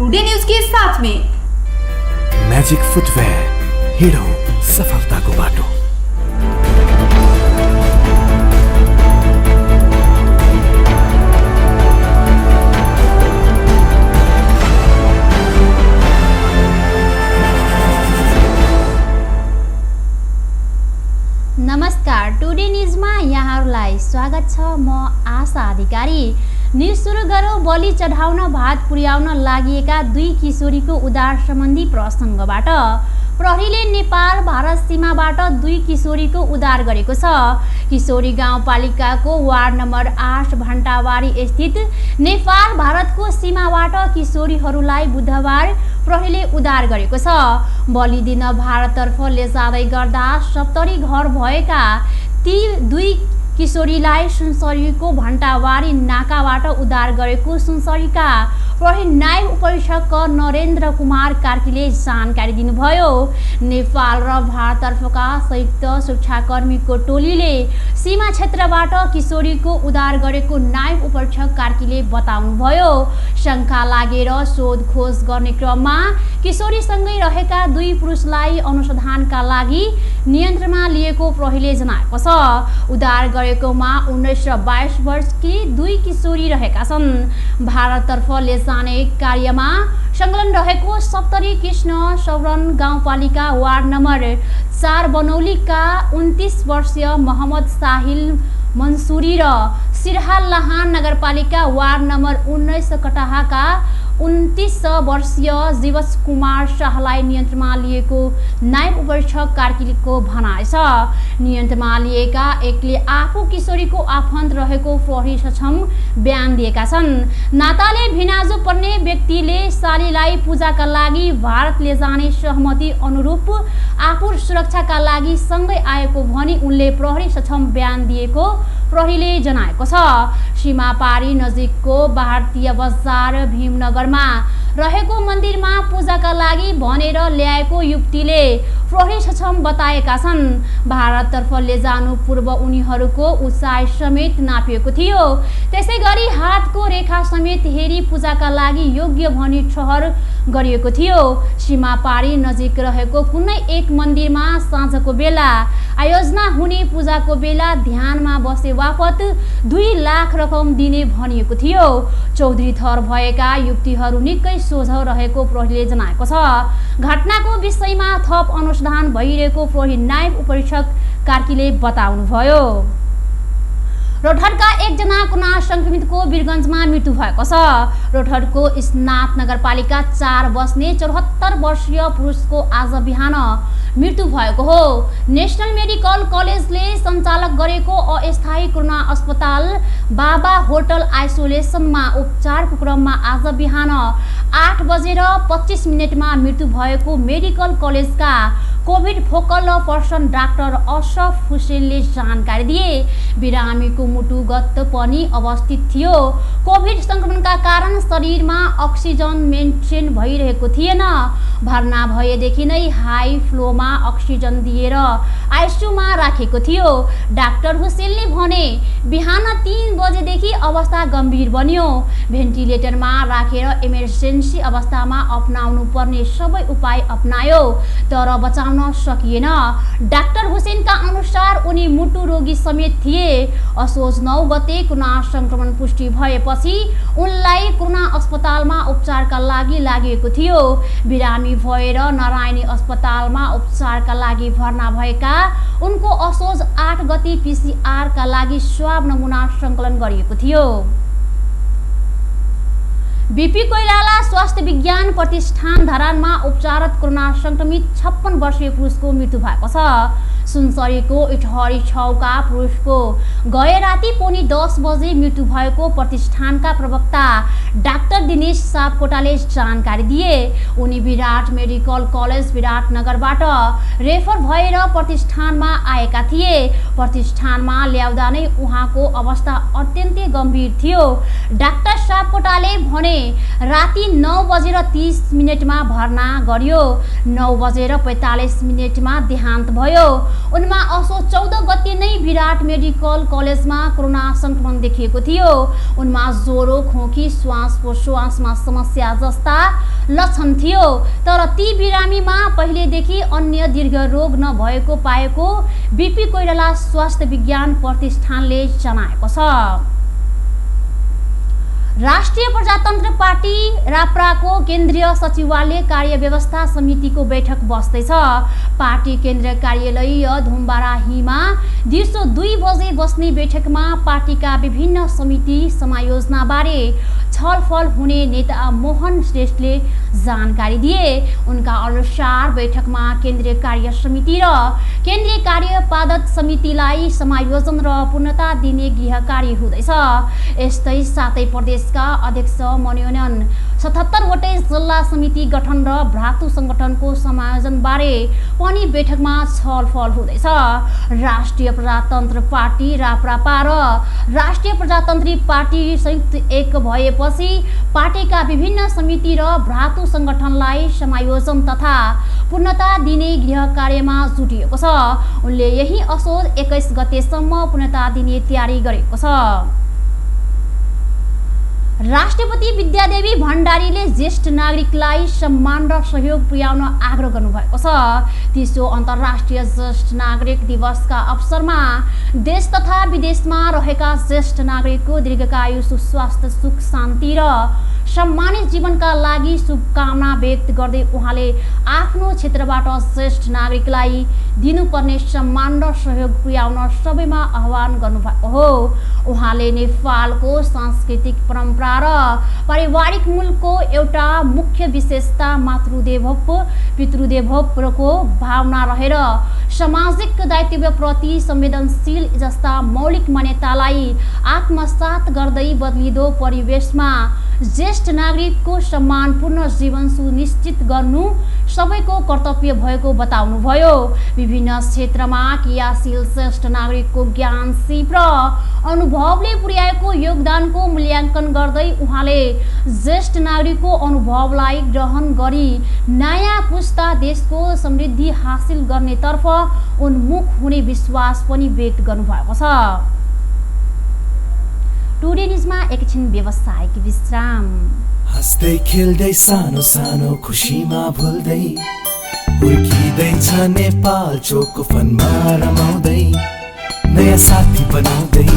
Today news के साथ में मैजिक फुटवेयर, हिड़ो सफलता को बाटो। नमस्कार, टुडे न्यूजमा यहाँहरूलाई स्वागत छ। म आशा अधिकारी। न्यूज सुरु गरौँ। बलि चढाउन भात पुर्याउन लागिएका 2 किशोरीको उद्धार सम्बन्धी प्रसङ्गबाट। प्रहरीले नेपाल भारत सीमाबाट 2 किशोरीको उद्धार गरेको छ। किशोरी गाउँपालिकाको वार्ड नम्बर 8 भण्टाबारी स्थित नेपाल भारतको सीमाबाट किशोरीहरूलाई बुधबार प्रहरीले उद्धार गरेको छ। बलि दिन भारततर्फ लैजाँदै गर्दा सप्तरी घर भएका ती 2 किशोरीलाई सुनसरीको भण्टाबारी नाकाबाट उद्धार गरेको सुनसरीका प्रहरी नायब उपरीक्षक नरेन्द्र कुमार कार्कीले जानकारी दिनुभयो। नेपाल र भारततर्फका संयुक्त सुरक्षाकर्मीको टोलीले सीमा क्षेत्रबाट किशोरीको उद्धार गरेको नायब उपरीक्षक कार्कीले बताउनुभयो। शङ्का लागेर सोधखोज गर्ने क्रममा किशोरीसँगै रहेका 2 पुरुषलाई अनुसन्धानका लागि नियन्त्रणमा लिएको प्रहरीले जनाएको छ। उद्धार गरेकोमा 19 र 22 वर्षकी 2 किशोरी रहेका छन्। भारततर्फ लैजाने कार्यमा संलग्न रहेको सप्तरी कृष्ण सौरन गाउँपालिका वार्ड नम्बर 4 बनौलीका 29 वर्षीय मोहम्मद साहिल मन्सुरी र सिरहाललाहान नगरपालिका वार्ड नम्बर 19 कटाहाका 29 वर्षीय जीवस कुमार शाहलाई नियन्त्रणमा लिएको नायब उपरीक्षक कार्कीको भनाइ छ। नियन्त्रणमा लिएका एकले आफू किशोरीको आफन्त रहेको प्रहरी सक्षम बयान दिएका छन्। नाताले भिनाजु पर्ने व्यक्तिले सालीलाई पूजाका लागि भारत लैजाने सहमति अनुरूप आफू सुरक्षाका लागि सँगै आएको भनी उनले प्रहरी सक्षम बयान दिएको प्रहरीले जनाएको छ। सीमापारी नजिकको भारतीय बजार भीमनगरमा रहेको मन्दिरमा पूजाका लागि भनेर ल्याएको युवतीले प्रहरी सक्षम बताएका छन्। भारततर्फ लैजानु पूर्व उनीहरूको उचाइ समेत नापिएको थियो। त्यसै गरी हातको रेखा समेत हेरी पूजाका लागि योग्य भनी ठहर गरिएको थियो। सीमापारी नजिक रहेको कुनै एक मन्दिरमा साँझको बेला आयोजना हुने पूजाको बेला ध्यानमा बसे बापत 2 लाख रकम दिने भनिएको थियो। चौधरी थर भएका युवतीहरू निकै सोझो रहेको प्रहरीले जनाएको छ। घटनाको विषयमा थप अनुसन्धान भइरहेको प्रहरी नायब उपरीक्षक कार्कीले बताउनुभयो। रोटहटका एकजना कोरोना संक्रमितको वीरगञ्जमा मृत्यु भएको छ। रोटहटको स्नात नगरपालिका 4 बस्ने 74 वर्षीय पुरुषको आज बिहान मृत्यु भएको हो। नेशनल मेडिकल कलेजले सञ्चालक गरेको अस्थायी कोरोना अस्पताल बाबा होटल आइसोलेसनमा उपचारको क्रममा आज बिहान 8:25 मृत्यु भएको मेडिकल कलेजका covid focal person doctor Ashraf हुसेनले जानकारी दिए। बिरामीको मुटु गत पनि अवस्थित थियो। कोभिड संक्रमणका कारण शरीरमा अक्सिजन मेन्टेन भइरहेको थिएन। भर्ना भएदेखि नै हाई फ्लोमा अक्सिजन दिएर आइसियुमा राखेको थियो। डाक्टर हुसेनले भने बिहान 3 बजेदेखि अवस्था गम्भीर बन्यो। भेन्टिलेटरमा राखेर इमर्जेन्सी अवस्थामा अपनाउनु पर्ने सबै उपाय अपनायो तर बचाउन सकिएन। डाक्टर हुसेनका अनुसार उनी मुटु रोगी समेत थिए। असोज 9 गते कोरोना संक्रमण पुष्टि भएपछि उनलाई कोरोना अस्पतालमा उपचारका लागि लागेको थियो। बिरामी भएर नारायणी अस्पतालमा उपचारका लागि भर्ना भएका उनको असोज 8 गते PCR का लागि स्वाब नमुना सङ्कलन गरिएको थियो। बीपी कोइराला स्वास्थ्य विज्ञान प्रतिष्ठान धरानमा उपचारत कोरोना संक्रमित 56 वर्षीय पुरुषको मृत्यु भएको छ। सुनसरीको इटहरी छाउका पुरुषको गए राति पौनी 10 बजे मृत्यु भएको प्रतिष्ठानका प्रवक्ता डाक्टर दिनेश सापकोटाले जानकारी दिए। उनी विराट मेडिकल कलेज विराटनगरबाट रेफर भएर प्रतिष्ठानमा आएका थिए। प्रतिष्ठानमा ल्याउँदा नै उहाँको अवस्था अत्यन्तै गम्भीर थियो। डाक्टर सापकोटाले भने राति 9:30 भर्ना गरियो। 9:45 देहान्त भयो। उनमा असोज 14 गते नै विराट मेडिकल कलेजमा कोरोना संक्रमण देखिएको थियो। उनमा ज्वरो, खोकी, श्वास श्वासमा समस्या जस्ता लक्षण थियो, तर ती बिरामीमा पहिलेदेखि अन्य दीर्घ रोग नभएको पाएको बिपी कोइराला स्वास्थ्य विज्ञान प्रतिष्ठानले जनाएको छ। राष्ट्रिय प्रजातन्त्र पार्टी राप्राको केन्द्रीय सचिवालय कार्यव्यवस्था समितिको बैठक बस्दैछ। पार्टी केन्द्रीय कार्यालय धुम्बाराहीमा दिउँसो 2 बजे बस्ने बैठकमा पार्टीका विभिन्न समिति समायोजनाबारे छलफल हुने नेता मोहन श्रेष्ठले जानकारी दिए। उनका अनुसार बैठकमा केन्द्रीय कार्य समिति र केन्द्रीय कार्यपादक समितिलाई समायोजन र पूर्णता दिने गृह कार्य हुँदैछ। यस्तै सातै प्रदेशका अध्यक्ष मनोनयन 77 वटै जिल्ला समिति गठन र भ्रातु संगठनको समायोजनबारे पनि बैठकमा छलफल हुँदैछ। राष्ट्रिय प्रजातन्त्र पार्टी राप्रापा र राष्ट्रिय प्रजातन्त्री पार्टी संयुक्त एक भएपछि पार्टीका विभिन्न समिति र भ्रातु संगठनलाई समायोजन तथा पूर्णता दिने गृह कार्यमा जुटिएको छ। उनले यही असोज 21 गतेसम्म पूर्णता दिने तयारी गरेको छ। राष्ट्रपति विद्यादेवी भण्डारीले ज्येष्ठ नागरिकलाई सम्मान र सहयोग पुर्याउन आग्रह गर्नुभएको छ। तेस्रो अन्तर्राष्ट्रिय ज्येष्ठ नागरिक दिवसका अवसरमा देश तथा विदेशमा रहेका ज्येष्ठ नागरिकको दीर्घकायु, सुस्वास्थ्य, सुख शान्ति र सम्मानित जीवनका लागि शुभकामना व्यक्त गर्दै उहाँले आफ्नो क्षेत्रबाट ज्येष्ठ नागरिकलाई दिनुपर्ने सम्मान र सहयोग पुर्याउन सबैमा आह्वान गर्नुभएको हो। उहाँले नेपालको सांस्कृतिक परम्परा र पारिवारिक मूलको एउटा मुख्य विशेषता मातृदेवोभव पितृदेवोभवको भावना रहेर सामाजिक दायित्वप्रति संवेदनशील जस्ता मौलिक मान्यतालाई आत्मसात गर्दै बदलिदो परिवेशमा ज्येष्ठ नागरिकको सम्मानपूर्ण जीवन सुनिश्चित गर्नु सबैको कर्तव्य भएको बताउनुभयो। विभिन्न क्षेत्रमा क्रियाशील ज्येष्ठ नागरिकको ज्ञान, सिप र अनुभवले पुर्याएको योगदानको मूल्याङ्कन गर्दै उहाँले ज्येष्ठ नागरिकको अनुभवलाई ग्रहण गरी नयाँ पुस्ता देशको समृद्धि हासिल गर्नेतर्फ उन्मुख हुने विश्वास पनि व्यक्त गर्नुभएको छ। टुडे न्युजमा एकछिन व्यवसायिक विश्राम। हँस्दै खेल्दै सानो सानो खुसीमा भुल्दै हुर्किँदैछ नेपाल चोको फनमा रमाउँदै नयाँ साथी बनाउँदै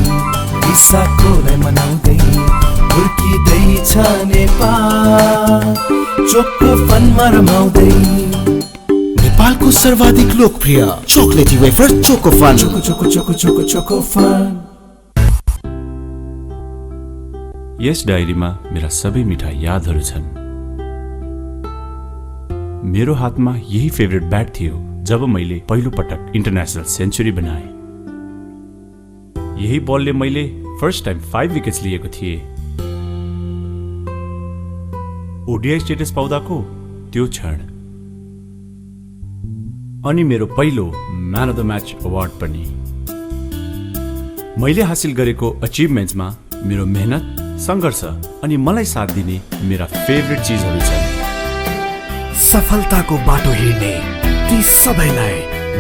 विशाखोलाई मनाउँदै हुर्किँदैछ नेपाल चोको फनमा रमाउँदै। नेपालको सर्वाधिक लोकप्रिय चोकलेटी wafer choco fun. Choco choco choco choco choco fun. यस डायरीमा मेरा सबै मिठा यादहरू छन्। मेरो हातमा यही फेभरेट ब्याट थियो जब मैले पहिलो पटक इन्टरनेसनल सेन्चुरी बनाए। यही बलले मैले फर्स्ट टाइम 5 विकेट्स लिएको थिएँ। ओडिआई स्टेटस पाउँदाको त्यो क्षण अनि मेरो पहिलो man of the match award पनि। मैले हासिल गरेको अचिभमेन्ट्समा मेरो मेहनत, संघर्ष अनि मलाई साथ दिने मेरा फेभरेट चीजहरू छन्। सफलताको बाटो हिँड्ने ती सबैलाई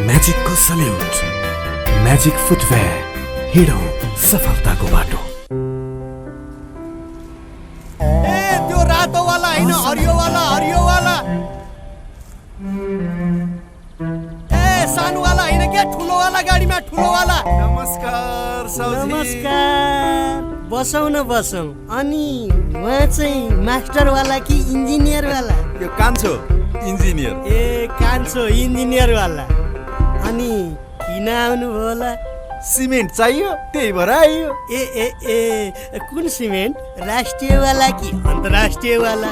म्याजिकको सल्युट। म्याजिक फुटवेयर, हिँडौँ सफलताको बाटो। ए त्यो रातो वाला हैन, हरियो वाला, हरियो वाला। ए सानो वाला हैन के, ठुलो वाला गाडीमा ठुलो वाला। नमस्कार साउजी। नमस्कार। बसौँ न बसौँ। अनि उहाँ चाहिँ मास्टर वाला कि इन्जिनियर वाला? यो कान्छो इन्जिनियर। ए कान्छो इन्जिनियर वाला। अनि किन आउनु भयो होला? सिमेन्ट चाहियो त्यही भएर आइयो। ए ए ए कुन सिमेन्ट? राष्ट्रिय वाला कि अन्तर्राष्ट्रिय वाला?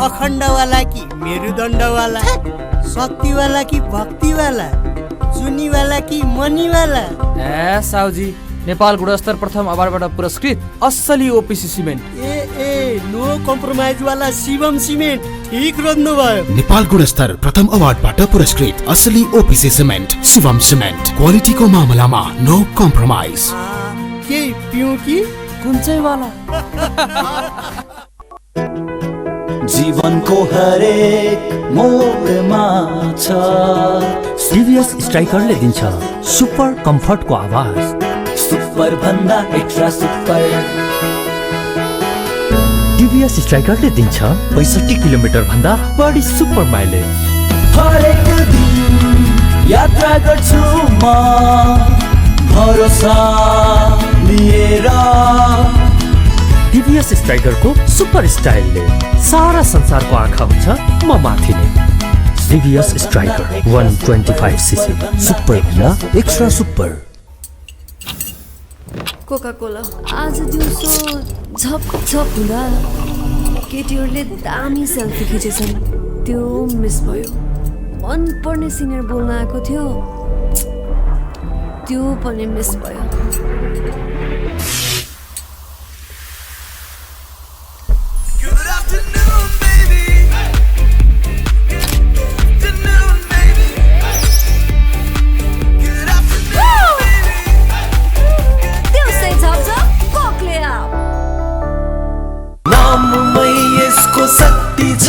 अखण्ड वाला कि मेरुदण्ड वाला? शक्ति वाला कि भक्ति वाला? चुनी वाला कि मनी वाला? ए साउजी, नेपाल गुणस्तर प्रथम अवार्डबाट पुरस्कृत असली ओपिसी सिमेन्ट। ए ए नो कम्प्रोमाइज वाला शिवम सिमेन्ट। ठीक रोज्नु भयो। नेपाल गुणस्तर प्रथम अवार्डबाट पुरस्कृत असली ओपिसी सिमेन्ट शिवम सिमेन्ट। क्वालिटीको मामलामा नो कम्प्रोमाइज। के पिउ कि कुन चाहिँ वाला? जीवनको हरेक मोडमा छ सिरियस स्ट्राइकरले दिन्छ सुपर कम्फर्टको आवाज। सुपर भन्दा एक्स्ट्रा सुपर। टिभीएस स्ट्राइकरले दिन्छ 65 किलोमिटर भन्दा बढी सुपर माइलेज। हरेक दिन यात्रा गर्छु म भरोसा लिएर। टिभीएस स्ट्राइकरको सुपर स्टाइलले सारा संसारको आँखा हुन्छ म माथि नै। टिभीएस स्ट्राइकर 125 सीसी सुपर भन्दा एक्स्ट्रा सुपर। कोका कोला आज दिउँसो झप झप हुँदा केटीहरूले दामी सेल्फी खिचेछन्, त्यो मिस भयो। मनपर्ने सिङ्गर बोल्न आएको थियो, त्यो पनि मिस भयो। शक्ति छ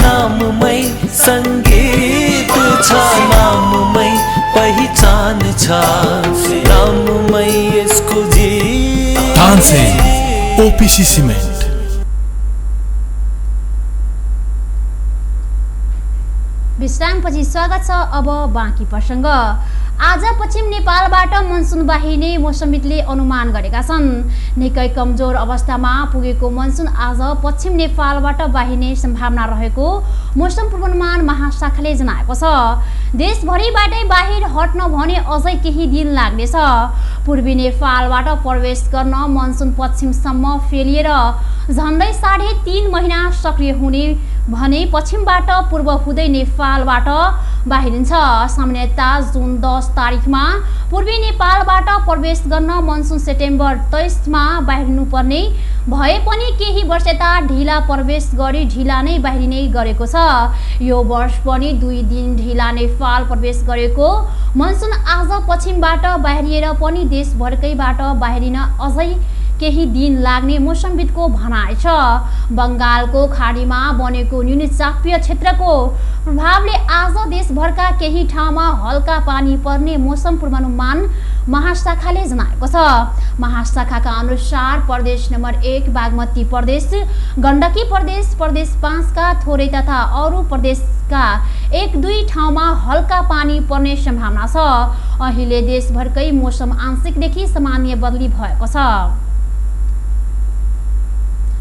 नाममै संगीत छ, नाममै पहिचान छ, नाममै यसको जीत। Tansen OPC cement. विश्रामपछि स्वागत छ। अब बाँकी प्रसङ्ग। आज पश्चिम नेपालबाट मनसुन बाहिने मौसमविदले अनुमान गरेका छन्। निकै कमजोर अवस्थामा पुगेको मनसुन आज पश्चिम नेपालबाट बाहिने सम्भावना रहेको मौसम पूर्वानुमान महाशाखाले जनाएको छ। देशभरिबाटै बाहिर हट्न भने अझै केही दिन लाग्नेछ। पूर्वी नेपालबाट प्रवेश गर्न मनसुन पश्चिमसम्म फैलिएर झन्डै 3.5 महिना सक्रिय हुने भने पश्चिमबाट पूर्व हुँदै नेपालबाट बाहिरिन्छ। सामान्यतया जुन 10 तारिखमा पूर्वी नेपालबाट प्रवेश गर्न मनसुन सेप्टेम्बर 23 मा बाहिरिनुपर्ने भए पनि केही वर्ष यता ढिला प्रवेश गरी ढिला नै बाहिरिने गरेको छ। यो वर्ष पनि 2 दिन ढिला नेपाल प्रवेश गरेको मनसुन आज पश्चिमबाट बाहिरिएर पनि देशभरकैबाट बाहिरिन अझै केही दिन लाग्ने मौसमविदको भनाइ छ। बङ्गालको खाडीमा बनेको न्यून चापीय क्षेत्रको प्रभावले आज देशभरका केही ठाउँमा हल्का पानी पर्ने मौसम पूर्वानुमान महाशाखाले जनाएको छ। महाशाखाका अनुसार प्रदेश नम्बर 1 बागमती प्रदेश, गण्डकी प्रदेश, प्रदेश 5 का थोरै तथा अरू प्रदेशका 1-2 ठाउँमा हल्का पानी पर्ने सम्भावना छ। अहिले देशभरकै मौसम आंशिकदेखि सामान्य बदली भएको छ।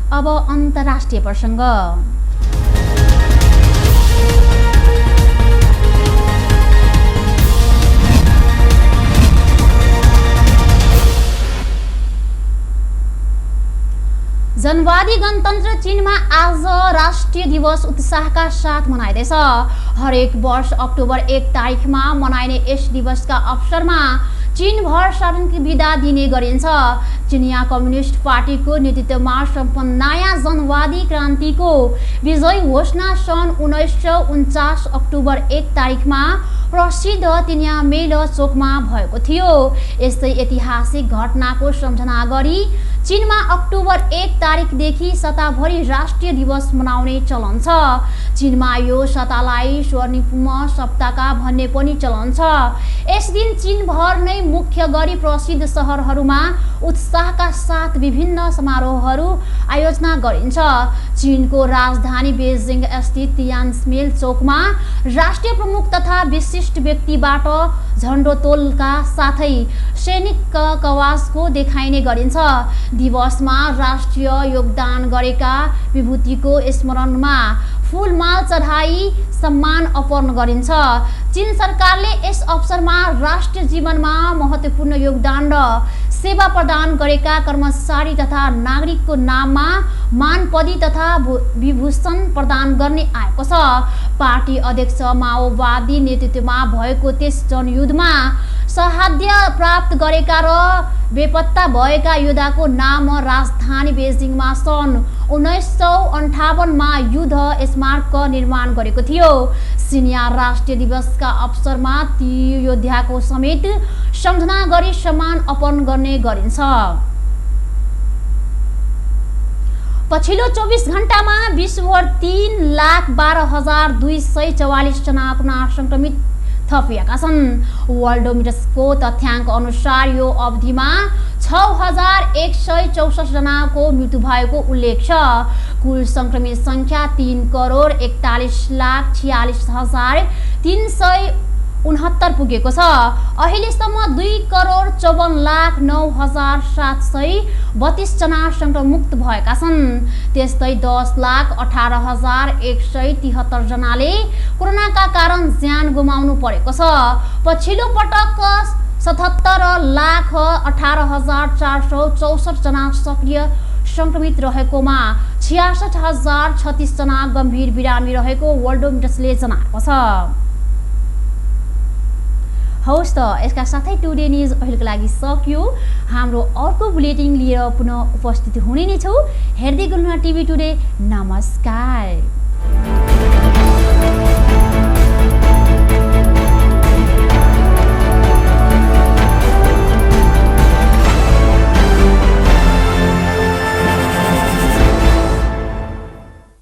अब अन्तर्राष्ट्रिय प्रसङ्ग। जनवादी गणतन्त्र चीनमा आज राष्ट्रिय दिवस उत्साहका साथ मनाइँदैछ। हरेक वर्ष अक्टोबर 1 तारिखमा मनाइने यस दिवसका अवसरमा चीनभर सार्वजनिक बिदा दिने गरिन्छ। चिनिया कम्युनिस्ट पार्टीको नेतृत्वमा सम्पन्न नयाँ जनवादी क्रान्तिको विजय घोषणा सन् 1949 अक्टोबर 1 तारिखमा प्रसिद्ध तिन्यामेल चोकमा भएको थियो। यस्तै ऐतिहासिक घटनाको सम्झना गरी चीनमा अक्टोबर 1 तारिखदेखि सताभरि राष्ट्रिय दिवस मनाउने चलन छ। चीनमा यो सतालाई स्वर्णिम सप्ताहका भन्ने पनि चलन छ। यस दिन चीनभर नै मुख्य गरी प्रसिद्ध सहरहरूमा उत्साहका साथ विभिन्न समारोहहरू आयोजना गरिन्छ। चीनको राजधानी बेजिङ स्थित तियानमेन चोकमा राष्ट्रिय प्रमुख तथा विशिष्ट व्यक्तिबाट झण्डोत्तोलनका साथै सैनिक कवासको देखाइने गरिन्छ। दिवसमा राष्ट्रिय योगदान गरेका विभूतिको स्मरणमा फूलमाल चढाई सम्मान अर्पण गरिन्छ। चीन सरकारले यस अवसरमा राष्ट्रिय जीवनमा महत्त्वपूर्ण योगदान र सेवा प्रदान गरेका कर्मचारी तथा नागरिकको नाममा मानपदी तथा विभूषण प्रदान गर्ने आएको छ। पार्टी अध्यक्ष माओवादी नेतृत्वमा भएको त्यस जनयुद्धमा शहादत प्राप्त गरेका र बेपत्ता भएका योद्धाको नाम राजधानी बेजिङमा सन् 1958 मा युद्ध स्मारक निर्माण गरेको थियो। सिनिया राष्ट्रिय दिवसका अवसरमा ती योद्धाको समेत सम्झना गरी सम्मान अर्पण गर्ने गरिन्छ। पछिल्लो 24 घण्टामा विश्वभर 3,12,244 जना कोरोना सङ्क्रमित थपिएका छन्। वर्ल्डोमिटर्सको तथ्याङ्क अनुसार यो अवधिमा 6164 जनाको मृत्यु भएको उल्लेख छ। कुल संक्रमित संख्या 3,41,46,369 पुगेको छ। अहिलेसम्म 2,54,09,732 जना संक्रममुक्त भएका छन्। त्यस्तै 10,18,173 जनाले कोरोनाका कारण ज्यान गुमाउनु परेको छ। पछिल्लो पटक 77,18,464 जना सक्रिय संक्रमित रहेकोमा 66,036 जना गम्भीर बिरामी रहेको वर्ल्डोमेट्सले जनाएको छ। हवस् त यसका साथै टुडे न्युज अहिलेको लागि सकियो। हाम्रो अर्को बुलेटिन लिएर पुनः उपस्थित हुने नै छौँ। हेर्दै गर्नु टिभी टुडे। नमस्कार।